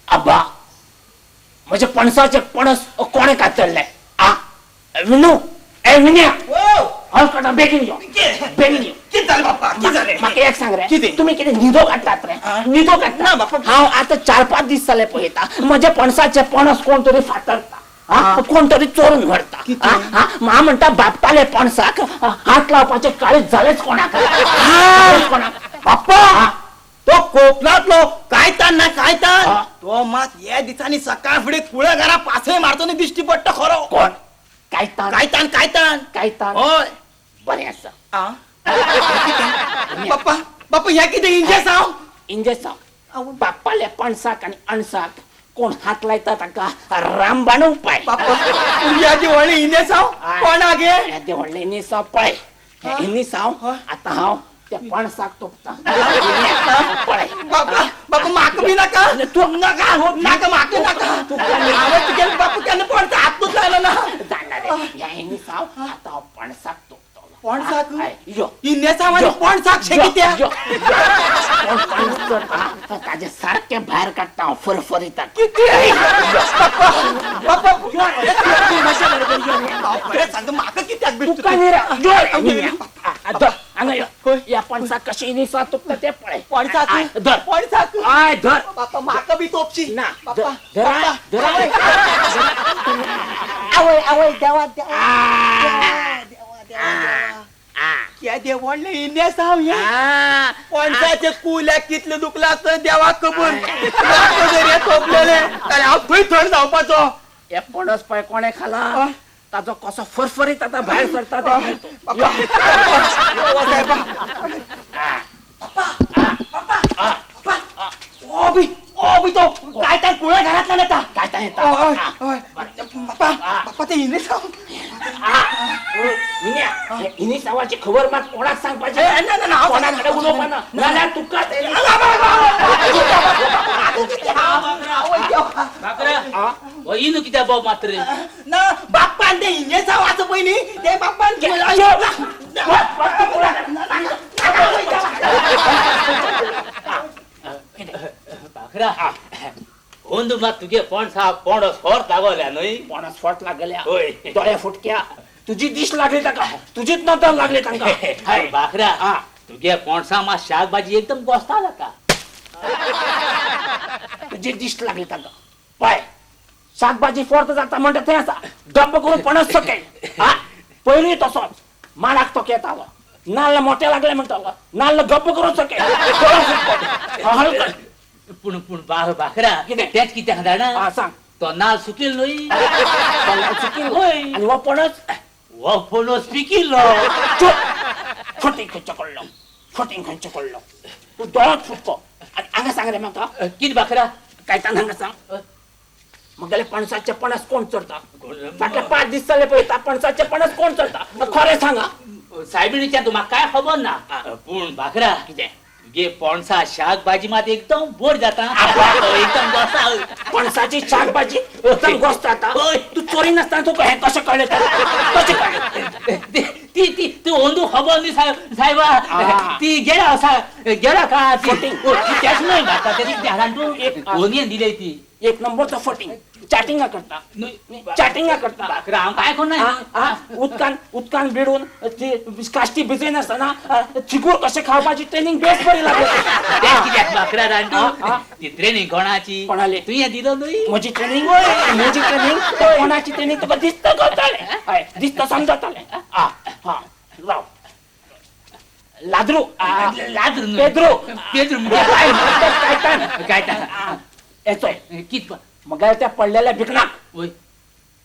आबा, म्हजे पणसाचे पणस कोणे कातरले? आ विनू, ए विन्या, हलकटा बेगीन यो, बेगीन यो. कितें जालें बाप्पा, कितें जालें? म्हाका एक सांग रे, कितें? तुमी कितें न्हिदो काडटात रे? न्हिदो काडटा? ना बाप्पा. हांव आतां 4-5 दीस जाले पळयता, म्हज्या पणसाचे पणस कोण तरी फातरता, कोण तरी चोरून व्हरता. हांव म्हणटा बाप्पाले पणसाक हात लावपाचे काळीज जालेच कोणाक, कोणाक? बाप्पा, तो कोकणातलो कायतान ना कायतान, तो मात हे दिसांनी सकाळ फुडें कुळागरा पासय मारतो न्ही दिश्टी पडटा खरो. कोण? कायतान? कायतान, कायतान, कायतान. हय. बरें आसा. बाप्पा, बाप्पा, ह्या कितें इंजेसांव? इंजेसांव. बाप्पाले पणसाक आनी अणसाक कोण हात लायता ताका रामबाण उपाय. बाप्पा, ह्या जे व्हडलें इंजेसांव कोणाक गे? ह्या जे व्हडलें इंजेसांव पळय, हें इंजेसांव आतां हांव त्या पणसाक तोपता पळय. बाप्पा, बाप्पा, म्हाका बी नाका. तूं नाका, नाका, म्हाका नाका. हांवें तुगेल्या बाप्पा केन्ना पणसा हातूच लायलो ना. जाणा रे, ह्या इंजेसांव आतां हांव पणसाक तोपतलो. पणसाक? यो. इंजेसांव आनी पणसाक शें कित्याक? कोण पणस चोरता ताजे सारकें भायर काडटा हांव, फरफरीता. कितें? बाप्पा, बाप्पा, हांव खरें सांगता, म्हाका कित्याक बेश्टो? तुका न्ही रे, यो. धर, हांगा यो. ह्या पणसाक कशें इनिसां तोपता तें पळय. पणसाक? धर. पणसाक? हय, धर. बाप्पा, म्हाका बी तोपशी. ना, बाप्पा, धर, धर. आवय, आवय, देवा, देवा, देवा, देवा, देवा, केदें व्हडलें इंजेसांव हें. पणसाचे कुल्याक कितलें दुखलां आसतलें देवाक खबर. म्हाका जर हें तोपलेलें जाल्यार हांव थंय थंड जावपाचो. हे पणस पळय कोणें खाला, ताजो कसो फरफरीत आतां भायर सरता तें. बाप्पा, सायबा. बाप्पा, बाप्पा, बाप्पा, ओ बी, ओ बी तो कायतान कुळ्या घरांतल्यान येता. कायतान येता. हय, हय. बाप्पा, बाप्पा, तें इंजेसांव. इनिसांवाची खबर मात कोणाक सांगपाची? ना, ना, ना, कोणा कडेन उलोवपा ना, नाल्यार तुकाच. इनू कित्याक बोब मात्र ना बाप्पान तें इंजेसांव आसा पळय न्ही, तें बाप्पान. भाकरा, अंदू मात तुगे पणसा पणस फोर्त लागोल्या न्हय? पणस फोर्त लागल्या, हय. दोळे फुटक्या. तुजी दीश लागली ताका, तुजीच नदर लागली तांकां. भाकरा, तुगे पणसा मात शाक भाजी एकदम गोस्ता जाता. तुजी दिश्ट लागली तांकां. पळय, शाक भाजी फोर्त जाता म्हणटा थंय आसा, डब्बो करून पणस सकयल. पयलीं तसोच माडाक तोखेतालो, नाल्ल मोटे लागले म्हणटालो, नाल्ल गप्प करून सकयल, दोळो फुटको, हलकट. पूण पूण भाकरा, कितें? तेंच कित्याक जाणा? सांग. तो नाल सुकील न्हय? तो नाल सुकील. आनी हो पणस? हो पणस पिकिल्लो. चूप! फटींग खंयचो कडलो, फटींग खंयचो कडलो. तूं दोळोच फुटको. आनी हांगा सांग रे म्हाका. कितें भाकरा? कायतान, हांगा सांग, म्हगेले पणसाचे पणस कोण चोरता? फाटले 5 दीस जाले पळयता, पणसाचे पणस कोण चोरता? खरें सांगा. सायबिणीच्यान म्हाका कांय खबर ना, पूण भाकरा, कितें? तुगे पणसा शाक भाजी मात एकदम बोर जाता, एकदम गोस्ता. पणसाची शाक भाजी एकदम गोस्त जाता? तूं चोरी नासतना तुका हें कशें कळ्ळें तर? कशें कळ्ळें? ती ती तूं अंदू खबर न्ही सायबा, ती गेला आसा, गेला का ती तेच न्हय घालता ते कितें तूं ओनियन दिले ती. एक नंबरचो फटींग, चॅटिंगा करता, चॅटिंगा करता. भाकरा, हांव कांय कोण ना. उदकान उदकान भिडून ती काश्टी भिजयनासतना चिगूर कशें खावपाची ट्रेनिंग बेस बरी लागली. तें कित्याक भाकरा रांडू, ती ट्रेनिंग कोणाची? कोणाली? तुवें दिलो न्हय म्हजी ट्रेनिंग? म्हजी ट्रेनिंग? कोणाची ट्रेनिंग तुका दिसता कळटालें, हय, दिसता समजतालें. आ हा, राव, लाद्रू. लाद्रू? पेद्रू. पेद्रू. कायतान. कायतान. येतोय. कित? मगेल्या त्या पडलेल्या भिकणाक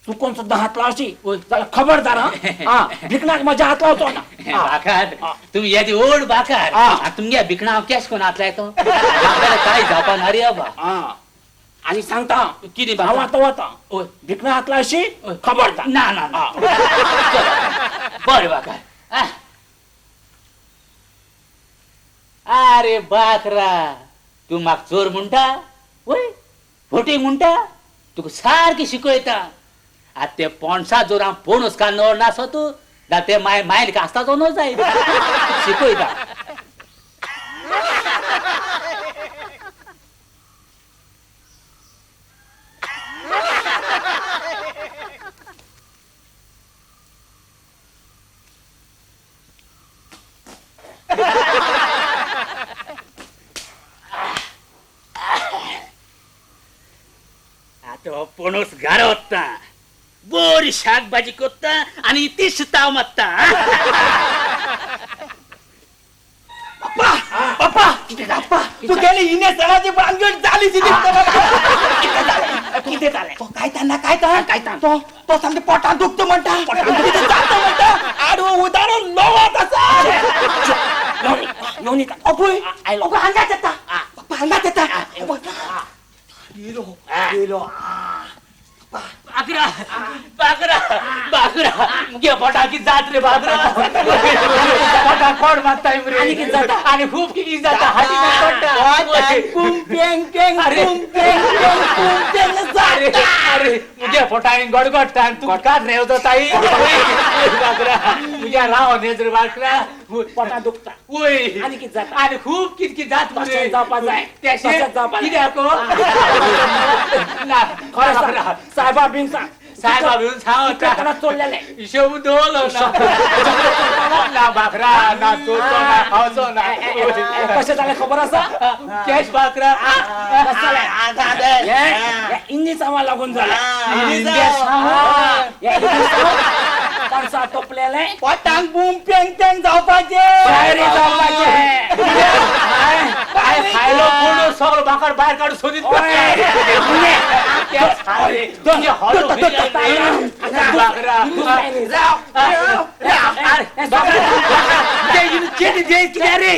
चुकून सुद्दां हात लावशी जाल्यार खबरदार. हा, भिकणाक म्हज्या हात लावचो ना. बाकार, तुम्ही येदी व्हड बाकार, तुमगे भिकणा हांव केश कोण हात लायतो काय जावपा ना रे बाबा. आनी सांगता. कितें? हांव आतां वता. भिकणा हात लावशी, खबरदार. ना ना ना, बरें बाकार. आरे बाकरा, तूं म्हाका चोर म्हणटा? वय, फटींग म्हणटा? तुका सारकें शिकयता आतां. ते पणसा जर हांव पणस काडून नासत जाल्यार ते माय मायल कास्ताचो न्हय जायत. शिकयता. आतां पणस घरा वता, बरी शाक भाजी करता आनी तीच ताव मारता. पप्पा पप्पा पप्पा, तुगेली इनेसांवाची भानगड जाली ती दिसता म्हाका. कितें जालें? तो कायतान ना कायतान, कायतान. तो तो सामकें पोटान दुखता म्हणटा, कितें जाता म्हणटा, आडवो उदारो लोवत आसा. येवन येता. अपूय आयलो. अपूय हांगाच येता पप्पा, हांगाच येता. येयलो येयलो. बाकरा बाकरा बाकरा, मुगे पोटाक कितें जात रे बाकरा? पोटाक कोण मारता रे? आनी कितें जाता? आनी खूब कितें जाता, हाती पडटा. कुम पेंग पेंग कुम पेंग पेंग कुम पेंग अरे जाता. अरे मुगे पोटान गडगडटा आनी तूं कात रेवतो ताई. बाकरा मुग्या राव नेज रे बाकरा. पोटां दुखता. वय. आनी कितें जाता? आनी खूब कितें कितें जात मरे. तशें जावपा जाय. तशें तशें जावपा जाय. कित्याक ना? खरें बाकरा सांग, सायबा बीन सांग. सायबा बीन सांग. कोणाक चोरलेलें? हिशोब दवरलो ना ना बाकरा, ना चोरचो ना खावचो ना. कशें जालें खबर आसा? Cash baccarat. कशें जालें? हें इंजिसांवा लागून जालें. हें इंजिसांव पणसा तोपलेलें पोटांक बूम पेंग पेंग जावपाचें. भायर जावपाचें. खायलो कोण सगळो बाकर भायर काडून सोदीत. बाकरा रे.